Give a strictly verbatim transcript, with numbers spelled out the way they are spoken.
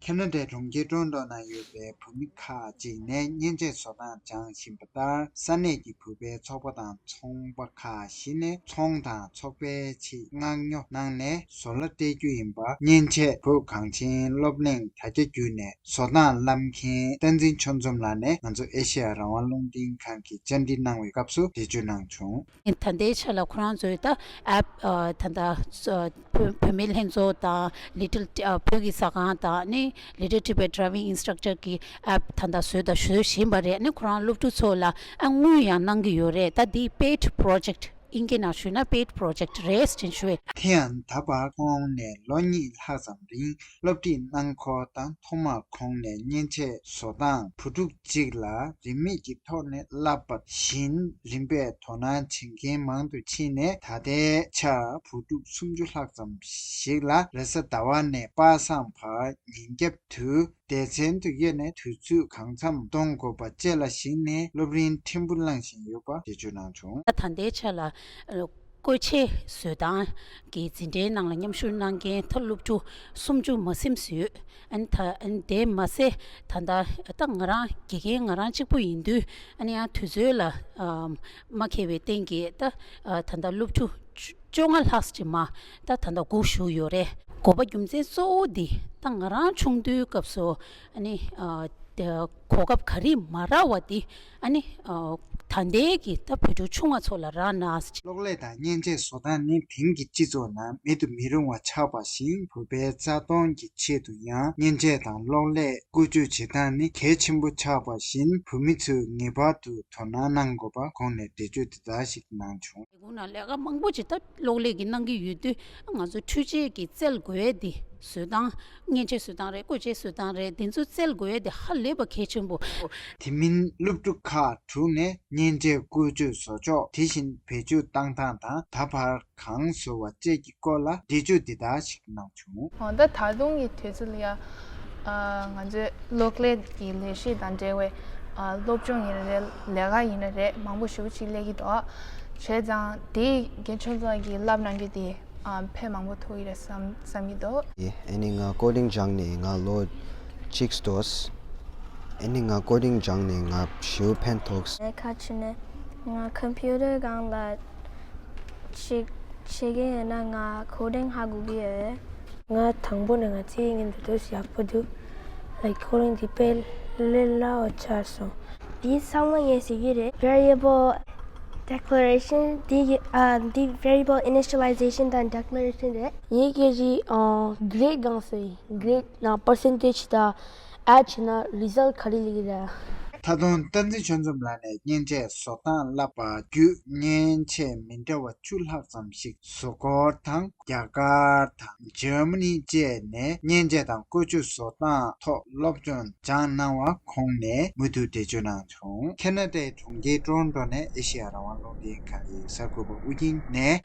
ཁེ་ན་ཌའི་གྲོང་ཁྱེར་ཊོ་རོན་ཊོ་ནང་ཡོད་པའི་བོད་མི་ཁག་ཅིག་ནས་མཉེན་ཆས་བཟོ་སྟངས་སྦྱང་བཞིན་པ་ལྟར། ས་གནས་ཀྱི་བོད་པའི་ཚོགས་པ་དང་ཚོང་པ་ཁག་བཞི་ནས་ཚོང་དང་ཚོགས་པའི་ཆེད་མངགས་ཉོ་གནང་ནས་བཟོ་གླ་སྤྲད་རྒྱུ་ཡིན་པ། མཉེན་ཆས་བོད་གངས་ཅན་སློབ་གླིང་དྲ་རྒྱ་བརྒྱུད་ནས་བཟོ་སྟངས་བསླབ་མཁན་བསྟན་འཛིན་ཆོས་འཛོམས་ལགས་ནས་ང་ཚོ་ཨེ་ཤེ་ཡ་རང་དབང་རླུང་འཕྲིན་ཁང་གིས་བཅར་འདྲི་གནང་བའི་སྐབས་སུ་འགྲེལ་བརྗོད་གནང་བྱུང་། ད་ལྟའི་ཆ་ལ་ཁོ་རང་ཚོས་ད་ཨེབ་ཨ་ད་ལྟ་ཨ་བོད་བོད་མི་ལྷན་ཚོགས་དང་ལི་ཊལ་ཨ་བོད་ཀྱི་ཟ་ཁང་དང་ནི་Little Tibet Driving Instructor་གི་ཨེབ་ད་ལྟ་བཟོས་དང་བཟོ་བཞིན་པ་རེད། ནི་ཁོ་རང་སློབ་ཕྲུག་ཚོ་ལ་ཨ་དངུལ་ཡང་གནང་གི་ཡོད་རེད། ད་འདི་paid project་ཨིན་སྐད་ནང་ཞུས་ན་paid project་རེད་ཅེས་ཞུ་བས། དེ་ཡང་ད་བར་ཁོང་ནས་ལོ་གཉིས་ལྷག་ཙམ་རིང་སློབ་ཁྲིད་གནང་འཁོར་དང་ཐོག་མར་ཁོང་ནས་མཉེན་ཆས་བཟོ་སྟངས་བུ་ཕྲུག་ཅིག་ལ་རིན་མེད་ཀྱི་ཐོག་ནས་བསླབས་པ་བཞིན་རིམ་པས་དོ་སྣང་བྱེད་མཁན་མང་དུ་ཕྱིན་ནས། ད་ལྟའི་ཆར་བུ་ཕྲུག་སུམ་ཅུ་ལྷག་ཙམ་ཞིག་ལ་རེས་གཟའ་ཟླ་བ་ནས་པ་སངས་བར་ཉིན་རྒྱབ་ཏུ་སྡེ་ཚན་དུ་དབྱེ་ནས་དུས་ཚོད་གང་འཚམ་གཏོང་དགོས་པ་བཅས་ལ་གཞིགས་ནས་སློབ་རིམ་ཕྲན་བུ་བླངས་བཞིན་ཡོད་པ་འགྲེལ་བརྗོད་གནང་བྱུང་། ད་ལྟའི་ཆ་ལ་ཨ་བཀོལ་ཆས་བཟོ་སྟངས་ཀྱི་འཛིན་གྲྭའི་ནང་ལ་མཉམ་ཞུགས་གནང་མཁན་ད་སློབ་ཕྲུག་སུམ་ཅུ་མ་ཟིན་ཡོད། ཨ་ནི་ད་ཨ་ནི་དེ་མ་ཟད་ད་ལྟ་ད་ང་རང་དགེ་རྒན་ང་རང་གཅིག་པུ་ཡིན་དུས། ཨ་ནི་ཡང་དུས་ཚོད་ལ་ཨ་མ་འཁེལ་བའི་སྟེང་གི་ད་ཨ་ད་ལྟ་སློབ་ཕྲུག་བཅོ་བཅོ་ལྔ་ལྷག་ཅིག་མ་ད་ད་ལྟ་སྒུག་བཞུགས་ཡོད་རེད། དགོས་པ་རྒྱུ་མཚན་གཙོ་བོ་འདི་ད་ང་རང་ཆུང་དུས་སྐབས་སུ་ཨ་ནི་ཨ་དེ་གོ་སྐབས་ག་རེ་མ་རག་པ་འདི་ཨ་ནི་ཨ་ད་ལྟའི་གི་ད་བོད་ཕྲུག་ཆུང་བ་ཚོ་ལ་རག་ན། གློག་ཀླད་དང་མཉེན་ཆས་བཟོ་སྟངས་ནི་དེང་གི་སྤྱི་ཚོགས་ནང་མེད་དུ་མི་རུང་བ་ཆགས་པ་བཞིན། བོད་པའི་རྩ་སྟོངས་ཀྱི་ཆེད་དུ་ཡང་མཉེན་ཆས་དང་གློག་ཀླད་བཀོལ་སྤྱོད་བྱེད་སྟངས་ནི་གལ་ཆེན་པོ་ཆགས་པ་བཞིན། བོད་མི་ཚོས་ངེས་པར་དུ་དོ་སྣང་གནང་དགོས་པ་ཁོང་ནས་འགྲེལ་བརྗོད་དེ་ལྟར་ཞིག་གནང་བྱུང་། ལས་ཁུངས་ནང་ལས་ཀ་མང་པོ་ཅིག་ད་གློག་ཀླད་ཀྱིས་གནང་གི་ཡོད་དུས། ང་ཚོ་འཕྲུལ་ཆས་ཀྱིས་བཙལ་དགོས་ཡས་དེ་བཟོ་སྟངས། མཉེན་ཆས་བཟོ་སྟངས་རེད། བཀོལ་ཆས་བཟོ་སྟངས་རེད། དེ་ཚོ་བཙལ་དགོས་ཡས་དེ་ཧ་ལས་པ་གལ་ཆེན་པོ། དེ་མིན་སློབ་ཕྲུག་ཁག་དྲུག་ནས་མཉེན་ཆས་བཀོལ་སྤྱོད་བཟོ་ཕྱོགས། དེ་བཞིན་བེད་སྤྱོད་བཏང་སྟངས་དང་ད་བར་གང་བཟོ་བ་བཅས་ཀྱི་སྐོར་ལ་འགྲེལ་བརྗོད་འདི་ལྟར་ཞིག་གནང་བྱུང་། ཨོ་ད་ད་དུང་གི་དུས་ཚོད་ལ་ཡ། ཨ་ང་ཚོའི་གློག་ཀླད་ཀྱི་ལས་གཞི་དང་འབྲེལ་བའི་ཨ་སློབ་སྦྱོང་ཡིན་རེད། ལས་ཀ་ཡིན་རེད། མང་པོ་ཞེ་པོ་ཅིག་སླེབས་ཀྱི་འདུག་བྱས་ཙང་དེ་རྒན་ཆུང་ཚོ་གིས་བསླབ་གནང་རྒྱུ་དེ་ཨ་ཕན་མང་པོ་ཐོགས་ཀྱི་རེད་བསམ་བསམ་གྱི་འདུག་ཨེ་ནི་ང་ཀོ་ཌིང་སྦྱངས་ནས་ང་ལོ་གཅིག་འདུག་ཨེ་ནི་ང་ཀོ་ཌིང་སྦྱངས་ནས་ང་ཞེ་པོ་ཕན་ཐོགས། ཁ་ཆུ་ནས་ང་ཀམ་པུ་ཊར་སྒང་ལ་ཅིག་བྱེད་ཀྱི་ཡོད་ན་ང་ཀོ་ཌིང་ཧ་གོ་གི་ཡོད། ང་དང་པོ་ནས་ང་ཚེ་ངན་དུ་དོ་ཡག་པོ་འདུག་ལའིཀ་ཀོ་ཌིང་འདི་དཔེ་ལས་སླ་བོ་ཆགས་སོང་། འདི་ཚང་མ་ངས་ཟེར་གྱི་རེད། Variable declaration འདི་ཡི་ཨ་འདི་variable initialization དང་declaration རེད། ངའི་སྐད་ཆ་ཨ་grade སྒང་སོ་ཡིན། grade ནང་percentage དང་add བྱས་ན་result ག་རེ་སླེབས་ཀྱི་རེད། ད་དུང་བསྟན་འཛིན་ཆོས་འཛོམས་ལགས་ནས་མཉེན་ཆས་བཟོ་སྟངས་བསླབས་པ་བརྒྱུད་མཉེན་ཆས་མི་འདྲ་བ་བཅུ་ལྷག་ཙམ་ཞིག་བཟོ་འཁོར་དང་། རྒྱ་གར་དང་འཇར་མ་ནི་བཅས་ནས་མཉེན་ཆས་དང་བཀོལ་སྤྱོད་བཟོ་སྟངས་ཐོག་སློབ་སྦྱོང་སྦྱངས་གནང་བ་ཁོང་ནས་མུ་མཐུད་འགྲེལ་བརྗོད་གནང་བྱུང་། ཁེ་ན་ཌའི་གྲོང་ཁྱེར་ཊོ་རོན་ཊོ་ནས་ཨེ་ཤེ་ཡ་རང་དབང་རླུང་འཕྲིན་ཁང་གི་གསར་འགོད་པ་ཨུ་རྒྱན་ནས།